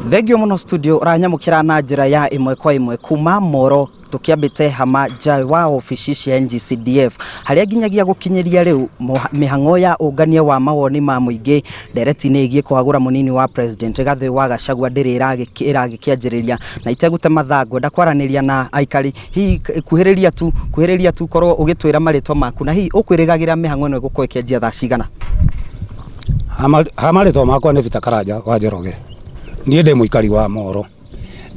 Thengiũ mũno studio ũranyamũkĩra na njĩra ya ĩmwe kwa ĩmwe kuma Moro tũkĩambĩte hama nja wa obici cia NGCDF harĩa nginyagia gũkinyĩria rĩu mĩhang'o ya ũngania wa mawoni ma mũingĩ ndereti-inĩ ĩgiĩ kũhagũra mũnini wa president Rigathĩ wa Gachagua ndĩrĩ ĩragĩkĩanjĩrĩria na itegũte mathaa ngwenda kwaranĩria na aikari. Hihi kuhĩrĩria tu kuhĩrĩria tu korwo ũgĩtwĩra marĩtwa maku na hihi ũkwĩrĩgagĩra mĩhang'o ĩno ĩgũkorwo ĩkĩanjia thaa cigana? Ha marĩtwa makwa nĩ Peter Karanja wa Njoroge. Niĩ ndĩ mũikari wa Moro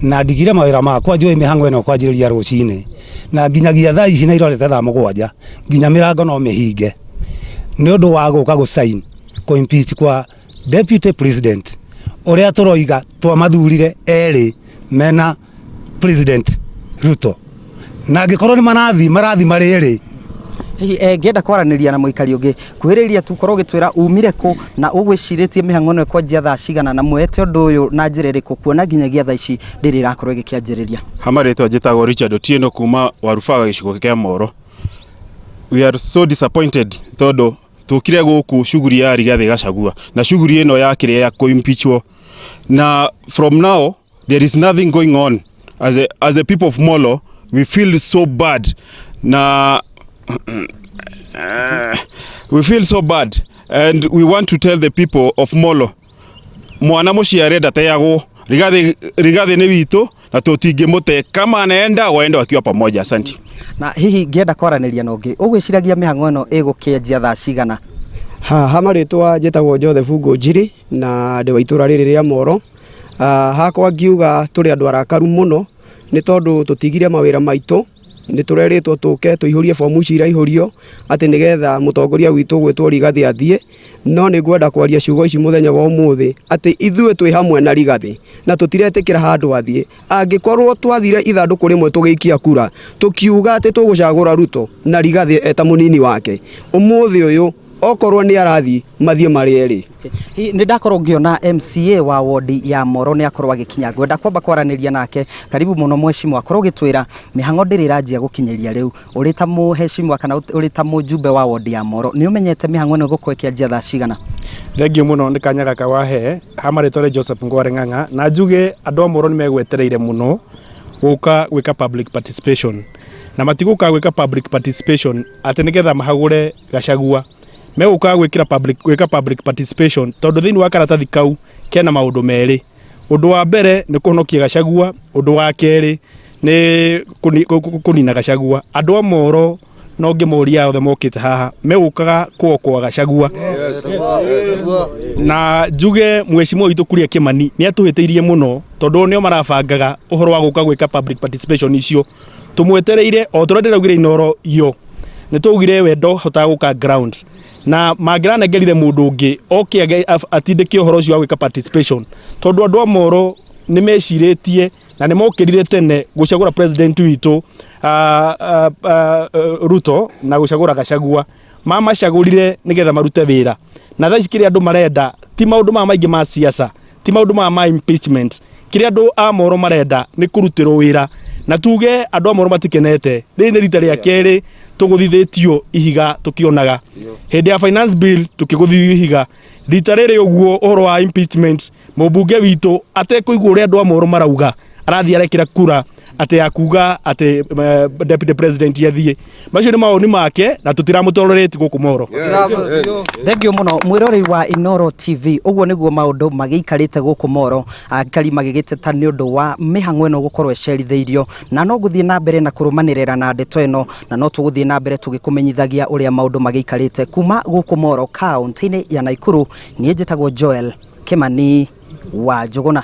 na ndigire mawĩra makwa njũĩ mĩhang'o ĩno kwanjĩrĩria rũcinĩ na nginyagia thaa ici na irorete thaa 7 nginya mĩrango no mĩhinge nĩ ũndũ wa gũka gũ sign kũ impeach kwa deputy president ũrĩa tũroiga twamathurire erĩ mena President Ruto na angĩkorwo nĩ marathi marathi marĩ erĩ. Hihi ngĩenda kwaranĩria na mũikari ũngĩ, kuhĩrĩria tu korwo ũgĩtwĩra umire kũ na ũgwĩcirĩtie mĩhang'o ĩno ĩkwanjia thaa cigana na muoete ũndũ ũyũ na njĩra ĩrĩkũ kuona nginyagia thaa ici ndĩrĩ ĩrakorwo ĩgĩkĩanjĩrĩria. Ha marĩtwa njĩtagwo Richard Otieno kuma Warubaga gĩcigo kĩa Moro. We are so disappointed tondũ tũkire gũkũ shughuli ya Rigathĩ Gachagua na shughuli ĩno ya kĩrĩa ya kũ-impeachwo na from now there is nothing going on as a people of Molo. We feel so bad na we feel so bad and we want to tell the people of Molo, mwana mũciare ndateagwo. Rigathi, Rigathi nĩ witũ na tũtingĩmũte. Kama anaenda, waende wakiwa pamoja. Asante. Na hihi ngĩenda kwaranĩria na ũngĩ, ũgwĩciragia mĩhang'o ĩno ĩgũkĩanjia thaa cigana? Haha marĩtwa njĩtagwo Joseph Ngũnjiri na ndĩ wa itũra rĩrĩ rĩa Moro. Hakwa ngiuga tũrĩ andũ arakaru mũno nĩ tondũ tũtigire mawĩra maitũ, nĩ tũrerĩtwo tũke tũihũrie bomu ici iraihũrio atĩ nĩgetha mũtongoria witũ gwĩtwo Rigathĩ athiĩ, no nĩ ngwenda kwaria ciugo ici mũthenya wa ũmũthĩ atĩ ithuĩ twĩ hamwe na Rigathĩ na tũtiretĩkĩra handũ athiĩ. Angĩkorwo twathire ithandũkũ rĩmwe tũgĩikia kura tũkiuga atĩ tũgũcagũra Ruto na Rigathĩ eta mũnini wake, ũmũthĩ ũyũ okorwo nĩ arathiĩ mathiĩ marĩ erĩ. Nĩ ndakorwo ngĩona MCA wa wodi ya Moro nĩ akorwo agĩkinya, ngwenda kwamba kwaranĩria nake. Karibu mũno mheshimiwa, akorwo ũgĩtwĩra mĩhang'o ndĩrĩ ĩranjia gũkinyĩria rĩu, ũrĩ ta mũheshimiwa kana ũrĩ ta mũjumbe wa wodi ya Moro, nĩ ũmenyete mĩhang'o ĩno ĩgũkorwo ĩkĩanjia thaa cigana? Thengiũ mũno nĩ kanya gaka wahe. Ha marĩtwa nĩ Joseph Ngware Ng'ang'a na njuge andũ a Moro nĩ megwetereire mũno gũka gwĩka public participation, na matigũka gwĩka public participation atĩ nĩgetha mahagũre Gachagua, megũka gwĩkĩra public, gwĩka public participation tondũ thĩinĩ wa karatathi kau kena maũndũ merĩ. Ũndũ wa mbere nĩ kũhonokia Gachagua, ũndũ wa kerĩ nĩ kũnina Gachagua. Andũ a Moro no ngĩmoria othe mokĩte haha megũkaga kuokoa Gachagua, na njuge mheshimiwa witũ Kuria Kimani nĩ atũhĩtĩirie mũno tondũ nĩo marabangaga ũhoro wa gũka gwĩka public participation icio. Tũmwetereire o tũrĩa ndĩraugire Inoro iyo nĩ twaugire we ndohotaga gũka ground na mangĩranengerire mũndũ ũngĩ oke atindĩke ũhoro ũcio wa gwĩka participation, tondũ andũ a Moro nĩ mecirĩtie na nĩ mokĩrire tene gũcagũra president witũ Ruto na gũcagũra Gachagua. Mamacagũrire nĩgetha marute wĩra, na thaa ici kĩrĩa andũ marenda ti maũndũ maya maingĩ ma siasa, ti maũndũ maya ma impeachment. Kĩrĩa andũ a Moro marenda nĩ kũrutĩrwo wĩra, na tuge andũ a Moro matikenete. Rĩrĩ nĩ rita rĩa kerĩ tũgũthithĩtio ihiga tũkĩonaga hĩndĩ ya finance bill tũkĩgũthithio ihiga, rita rĩrĩ ũguo ũhoro wa impeachment, mũmbunge witũ atekũigua ũrĩa andũ a Moro marauga arathiĩ arekĩra kura atĩ ya kuga atĩ deputy president athiĩ. Macio nĩ mawoni make na tũtiramũtolerate gũkũ Moro. Thengiũ mũno mwĩroreri wa Inoro TV, ũguo nĩguo maũndũ magĩikarĩte gũkũ Moro, aikari magĩgĩteta nĩ ũndũ wa mĩhang'o ĩno gũkorwo ĩcerithĩirio, na no ngũthiĩ na mbere na kũrũmanĩrĩra na ndeto ĩno, na no tũgũthiĩ na mbere tũgĩkũmenyithagia ũrĩa maũndũ magĩikarĩte kuma gũkũ Moro kaũntĩ-inĩ ya Naikuru. Niĩ njĩtagwo Joel Kimani wa Njũgũna.